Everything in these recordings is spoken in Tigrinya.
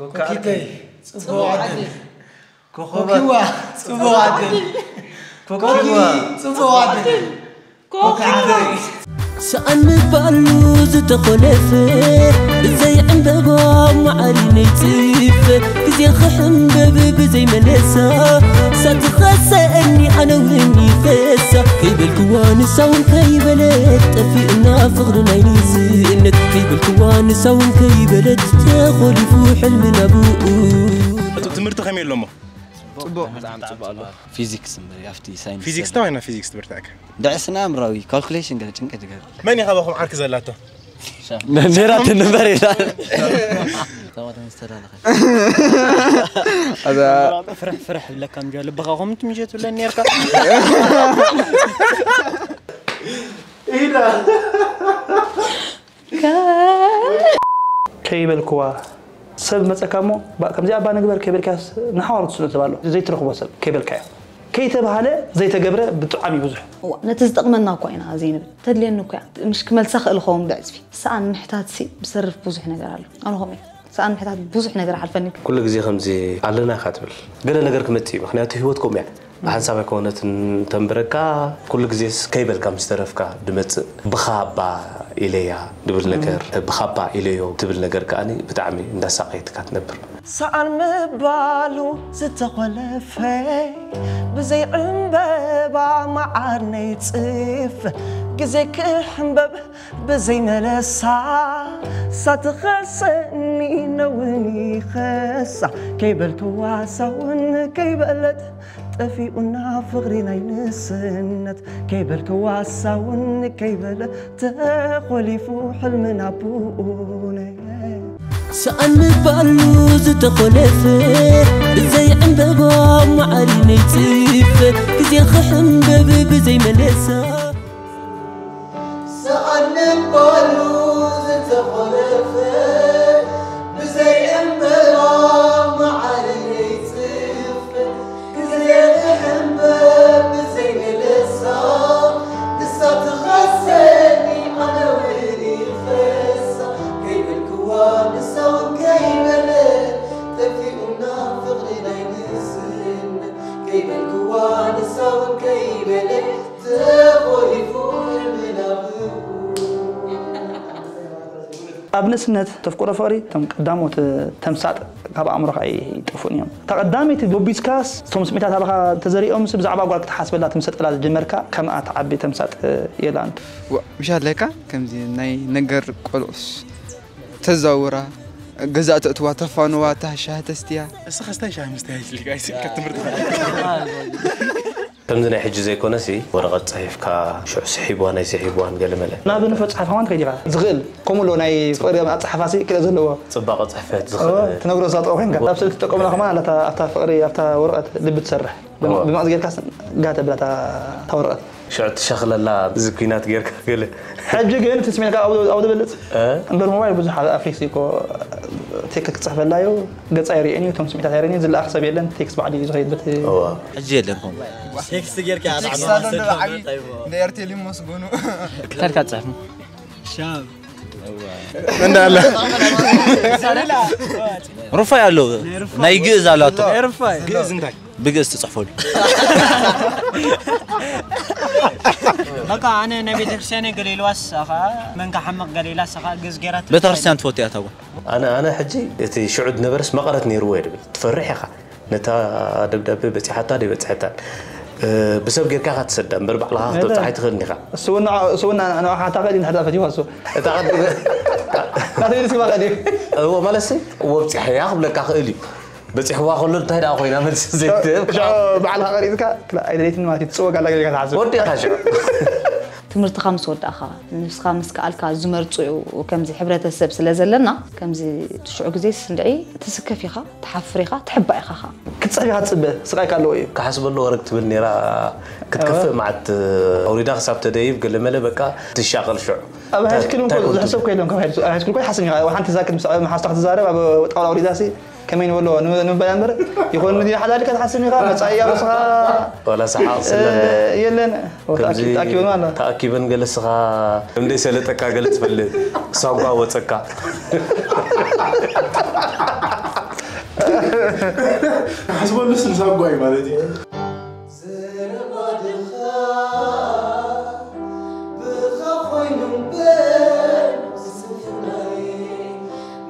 ኮኪተይ ጽቡቕ ዕድል። ኮኾባ ጽቡቕ ዕድል። ኮኪዋ ጽቡቕ ዕድል። ኮኪተይ ሰኣን ምባሉ ዝተኾለፈ ብዘይ ዕምበባ መዓሪ ነይጽፈ ግዜ ክሕምበብ ብዘይ መለሳ ሳትኸሰኒ ኣነ እውን ይኸሳ ከይበልክዋ ንሳ እውን ከይበለት ጠፊእና ፍቕሪ ናይ ንዝእነት ከይበልክዋ ንሳ እውን ከይበለት ተኾሊፉ ሕልምና ብኡ እቱ ትምህርቲ ከመይ ኣሎሞ? ጽቡቅ ብጣዕሚ ጽቡቅ ኣሎ። ፊዚክስ እምበር ኣብቲ ሳይንስ ፊዚክስ ታ ወይና ፊዚክስ ትምህርትካ? ድዕስና ኣምራዊ ካልኩሌሽን ገለ ጭንቀት ይገብር መን ኢኻ ባኹም ዓርኪ ዘላቶ? ነራት ንበር ኢላ ፍርሕ ፍርሕ ብለካ ምጃ ልብኻ ከምቲ ምሸት ብለን ነርካ ከይበልክዋ ሰብ መፀካ እሞ ከምዚ ኣባ ንግበር ከይበልካስ ንሓዋሩ ትስእኖ ተባሎ ዘይትረኽቦ ሰብ ከይበልካዮ ከይተባሃለ ዘይተገብረ ብጣዕሚ ብዙሕ እዋ ነቲ ዝጠቕመና እኳ ኢና ዘይንብል ተድልየኒ እኮ እያ ምሽ ክመልሳ ክእል ኸውን ብዕፅፊ ሰኣን ምሕታት ሲ ብሰርፍ ብዙሕ ነገር ኣሎ ኣነ ኸም ሰኣን ምሕታት ብዙሕ ነገር ሓልፈኒ ኩሉ ግዜ ከምዚ ኣለና ኢኻ ትብል ገለ ነገር ክመጽእ እዩ ምክንያቱ ህይወት ከምኡ እያ ብሓንሳብ ኣይኮነት እንተንብረካ ኩሉ ግዜስ ከይበልካ ምስ ተረፍካ ድመጽእ ብኻባ ኢለያ ድብል ነገር ብኻባ ኢለዮ ትብል ነገር ከኣ ብጣዕሚ እንዳሳቀየትካ ትነብር ሰኣን ምባሉ ዝተኾለፈ ብዘይ ዕምበባ መዓር ነይጽፍ ግዜ ክሕምበብ ብዘይ መለሳ ሳትኸሰኒ ነውን ይኸሳ ከይበልክዋ ሳውን ከይበለት ጠፊኡና ፍቕሪ ናይ ንስነት ከይበልክዋ ሳውን ከይበለ ተኾሊፉ ሕልምና ብኡነ ሰኣን ምባሉ ዝተኾለፈ ብዘይ ዕምበባ መዓሪ ነይጽፈ ግዜ ክሕምበብ ብዘይ መለሳ ሰኣን ምባሉ ዝተኾለፈ ብዘይ ዕምበባ መዓሪ ነይጽፈ ግዜ ክሕምበብ ብዘይ መለሳ ንሳ ትኸሰኒ ኣነ እውን ይኸሳ ከይበልክዋ ንሳ እውን ከይበለት ጠፊኡና ፍቕሪ ናይ ንስነት ከይበልክዋ ንሳ እውን ከይበለት ተኾሊፉ ሕልምና ብኡ ኣብ ንእስነት ተፍቅሮ ፍቕሪ እቶም ቀዳሞት ተምሳጥ ካብ ኣእምሮኻ ኣይጠፍኡን እዮም። እታ ቀዳመይቲ ጎቢዝካስ እቶም ስምዒታት ኣባኻ ተዘሪኦምስ ብዛዕባ ጓል ክትሓስበላ ትምሰጠላ ዝጀመርካ ከምኣ ትዓቢ ተምሳጥ የላን። ዋእ ምሽ ኣለካ ከምዚ ናይ ነገር ቆልዑስ ተዛውራ ገዛ ተእትዋ ተፋንዋ እታ ሻሂ ተስትያ። እስኸ ስታይ ሻሂ ምስትያ ኢልካ ኣይስእልካ ትምህርቲ ከምዚ ናይ ሕጂ ዘይኮነሲ ወረቐት ጽሒፍካ ሽዑ ስሒብዋን ኣይስሒብዋን ገለ መለ ናብ ንፉዕ ጽሓፍ ከማን ትኸይድ ኢኻ ዝኽእል ከምኡ ኣሎ ናይ ፍቕሪ ኣጻሓፋሲ ክለ ዘለዎ ጽባቐ ጽሕፈት ዝኽእል ትነግሮ ዛጠ ኮንካ ኣብ ስእሊ ትጠቀምላ ከማን ኣለታ ኣብታ ፍቕሪ ኣብታ ወረቐት ልቢ ትሰርሕ ብመቕዝ ጌርካ ጋተ ብላታ ታወረቐት ሽዑ ትሸኽለላ እዚ ኲናት ጌርካ ገለ ሕጂ ግን እቲ ስሜትካ ኣብኡ ኣብኡ ትበልጽ እምበር ሞባይል ብዙሕ ኣፍሪክሲ እኮ ቴክስት ክጽሕፈላ እዩ ገጻ ይርእየን እዩ እቶም ስሜታት ኣይርእየን እዩ ዝለኣኽ ሰብ የለን ቴክስት ባዕሉ እዩ ዝኸይድ በቲ ሕጂ የለን ከምኡ ቴክስት ጌርካ ቴክስት ኣሎ እንዶ ዓቢ ንኤርቴል ይመስገኑ ክታልካ ትጽሕፍ እንዳለ ሩፋይ ኣሎ ናይ ግእዝ ኣላቶ ግእዝ እንታይ ብግእዝ ትፅሕፈሉ በቃ ኣነ ናይ ቤተክርስትያነ ገሌልዋስ ከዓ መንካ ሓመቕ ገሌላ ስኻ ግእዝ ገይራ ቤተክርስትያን ትፈቱ እያ ታወ ኣነ ኣነ ሕጂ እቲ ሽዑ ዝነበረስ መቐረት ነይርዎ እየ ድብል ትፈርሕ ኢኻ ነታ ደብዳቤ በጺሓታ ደይበጽሐታን ብሰብ ጌርካ ኢኻ ትሰዳ እምበር ባዕልኻ ክትበጽሕ ኣይትኽእልን ኢኻ። እሱ እውን ንዓኡ እሱ እውን ንዓኻ ሓታ ክእል እዩ እንድሕር ደኣ ፈቲዋ እሱ። እታ ቅድሚ ናተይ ንስማ ክእል እዩ። እዎ ማለትሲ እዎ ኣብጺሐያ ክብለካ ክእል እዩ። በጺሕዋ ከሎ እንታይ ደኣ ኮይና መልሲ ዘይትህብ። ሽዑ ባዕልኻ ቀሪጽካ ክላ ኣይደለይትን ማለት እዩ ትጽወጋ ኣላ ገለ ኢኻ ትሓስብ። ወዲእኻ ሽዑ። ትምህርትኻ ምስ ወዳእኻ ንስኻ ምስ ከኣልካ ዝመርፅኡ ከምዚ ሕብረተሰብ ስለ ዘለና ከምዚ ትሽዑ ግዜ ስንድዒ ትስከፍ ኢኻ ትሓፍር ኢኻ ትሕባእ ኢኻ ኻ ክትፅሕፍ ኢኻ ትፅበ ስቓይካ ኣለዎ እዩ ክሓስበሉ ወረግ ትብል ነይራ ክትከፍእ መዓት ኣውሪዳ ክሳብ ተደይብ ገለመለ በቃ ትሻቐል ሽዑ ኣብ ሃይስክል እንኮ ዝሕሰብ ኮይሎም ካብ ሃይስክል እኮ ይሓስብ ኢኻ ሓንቲ ዛክል ምስ መሓዝታ ክትዛረብ ኣብ ጣውላ ኣውሪዳ ሲ ከመይ ንበሎ ንምባል እምበር ይኾን ንድዩ ሓላልካ ትሓስብ ኢኻ መጻኢ ኣብ ርእስኻ ዋላ ሰሓቕ ስለ የለን ተኣኪበን ኣሎ ተኣኪበን ገለ ስኻ እንደ ሰለጠካ ገለ ትፈልጥ ሳጓ ወፀካ ሓስበሉስ ንሳጓይ ማለት እዩ። ዘረባ ድኻ ብኻ ኮይኑ እምበር ስንፍናይ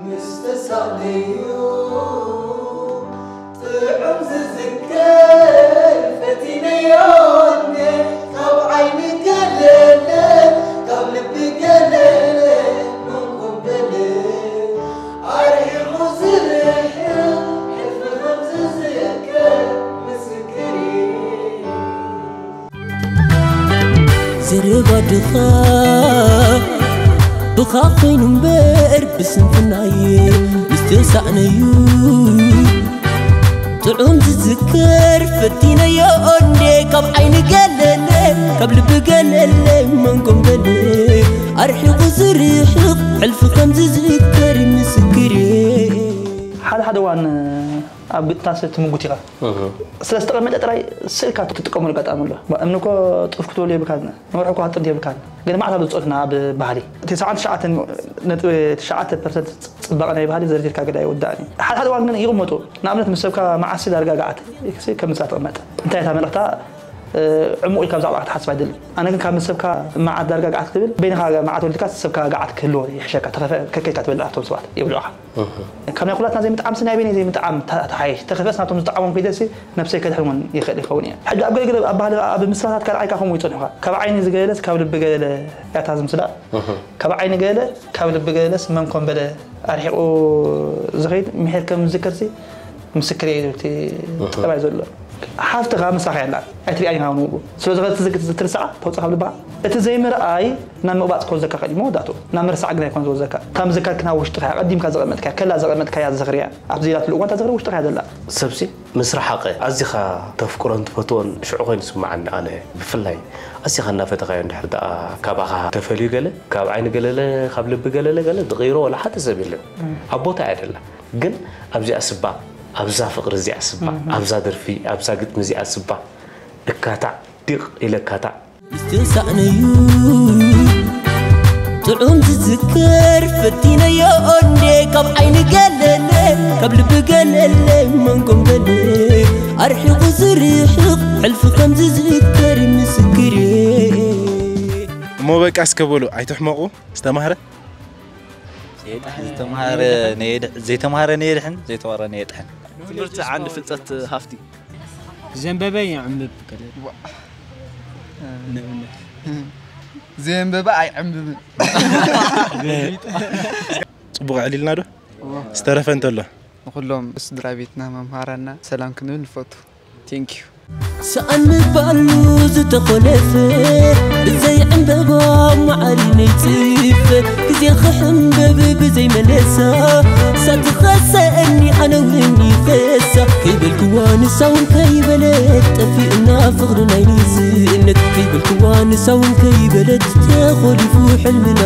ምስ ተሳእነዩ ጥዑም ዝዝከር ፈቲነዮ እኔ ካብ ዓይኒ ገለለ ካብ ልቢ ገለለ መንኮበለ ኣርሒቑ ዝርሕቕ ሕልፊ ከም ዝዝከር ምስክር እዩ። ዘረባ ድኻ ብኻ ኮይኑ እምበር ብስንፍናየ ምስ ተሳእነዩ ጥዑም ዝዝከር ፈቲነዮ እንዴ ካብ ዓይኒ ገለለ ካብ ልቢ ገለለ መንጎም በለ ኣርሒቑ ዝርሕቕ ሕልፊ ከም ዝዝከር ምስክር እየ። ሓደ ሓደ እዋን ኣብ ግጥምታት ትምጉት ኢኻ ስለ ዝተቐመጠ ጥራይ ስእልካ ትጥቀመሉ ኣጋጣሚ ኣሎ። እምኒ እኮ ጡፍ ክትበሉ የብልካን፣ ንወርሒ እኮ ክትጥንት የብልካን። ግን መዓት ኣሎ ዝፀወትና ኣብ ባህሊ። ተስዓን ትሽዓተን ነጥቢ ትሽዓተ ፐርሰንት ፅባቐ ናይ ባህሊ ዘርዚርካ ገለ ኣይውዳእን እዩ። ሓደ ሓደ እዋን ግን ይቕመጡ። ንኣብነት ምስ ሰብካ መዓሲ ዳርጋ ገዓት ከም ምሳ ትቕመጥ። እንታይ እታ መልእኽታ ዕሙቕ ኢልካ ብዛዕባ ክትሓስብ ኣይደልን። ኣነ ግን ካብ ምስ ሰብካ መዓት ዳርጋ ገዓት ክትብል በይንኻ መዓት ወሊድካ ሰብካ ገዓት ክህልዎ ይሕሸካ። ተኸፈ ከከይካ ትበልዕ ኣብቶም ሰባት የብልዑኻ። ካብ ናይ ኩላትና ዘይምጥዓም ሲ ናይ በይነይ ዘይምጥዓም ተሓይሽ ተኸፈስ ናቶም ዝጠዓሞም ከይደሲ ነብሰይ ከድሕን እውን ይኽእል ይኸውን እየ። ሕጂ ኣብ ገለገለ ኣብ ባህሊ ኣብ ምስላታት ካልኣይካ ከምኡ ይጸንሑኻ። ካብ ዓይኒ ዝገለለስ ካብ ልቢ ገለለ እያ እታ ዝምስላ። ካብ ዓይኒ ገለለ ካብ ልቢ ገለለስ መን ኮን በለ ኣርሒቑ ዝኸይድ ምሒር ከም ዝዝከርሲ ምስክር እየ ዝብል እቲ ጠባይ ዘሎ። ሓፍትኻ ምሳኻ የላ ኣይትሪኣን ኢኻ ንብኡ ስለዚ ትርስዓ ተውፅእ ካብ ልብኻ። እቲ ዘይምርኣይ ናብ ምቕባፅ ክወዘካ ኸእል መወዳእቱ ናብ ምርሳዕ ግን ኣይኮን ዝወዘካ። እታ ምዝካር ግን ኣብ ውሽጥኻ እያ ቀዲምካ ዘቐመጥካያ ከላ ዘቐመጥካያ ዝኽርያ ኣብዚ ኢላትሉ እዋን እታ ዝኽሪ ውሽጥኻ እያ ዘላ። ሰብሲ ምስ ረሓቐ ኣዚኻ ተፍቅሮን ትፈትዎን ሽዑ ኮይኑ ስምዓኒ ኣነ ብፍላይ ኣዚኻ እናፈተኻዮ እንድሕር ደኣ ካባኻ ተፈልዩ ገለ ካብ ዓይኒ ገለለ ካብ ልቢ ገለለ ገለ ዝቕይሮ ወላ ሓደ ሰብ የለን ኣብ ቦታ እያ ደላ ግን ኣብዚኣ ስባ ኣብዛ ፍቕሪ እዚኣ ስባ ኣብዛ ደርፊ ኣብዛ ግጥሚ እዚኣ ስባ እካታዕ ዲቕ ኢለ እካታዕ ምስ ተሳእነዩ ጥዑም ዝዝከር ፈቲነዮ እንዴ ካብ ዓይኒ ገለለ ካብ ልቢ ገለለ መንጎም ገለ ኣርሒቑ ዝርሕቕ ሕልፊ ከም ዝዝከር ምስክር እየ። እሞ በቃ እስከ በሉ ኣይትሕመቑ ዝተማህረ ዘይተማህረ ነየድሕን ዘይተዋረ ነየድሕን። ትምህርቲ ዓንዲ ፍልጠት ሃፍቲ። ዘንበበ ይዕምብ። ዘየንበበ ኣይዕምብብን። ፅቡቕ ዕሊልና ዶ ዝተረፈ እንተሎ ንኩሎም ስድራ ቤትና መምሃራና ሰላም ክንብል ንፈቱ። Thank you። ሰኣን ምባሉ ዝተኾለፈ ብዘይ ዕምበባ መዓሪ ነይፅፈ ግዜ ክሕምበብ ብዘይ መለሳ ሳትኸሰእኒ ኣነ እውን ይኸሳ ከይበልክዋ ንሳ እውን ከይበለት ጠፊእና ፍቕሪ ናይ ንዝእነት ከይበልክዋ ንሳ እውን ከይበለት ተኾሊፉ ሕልምና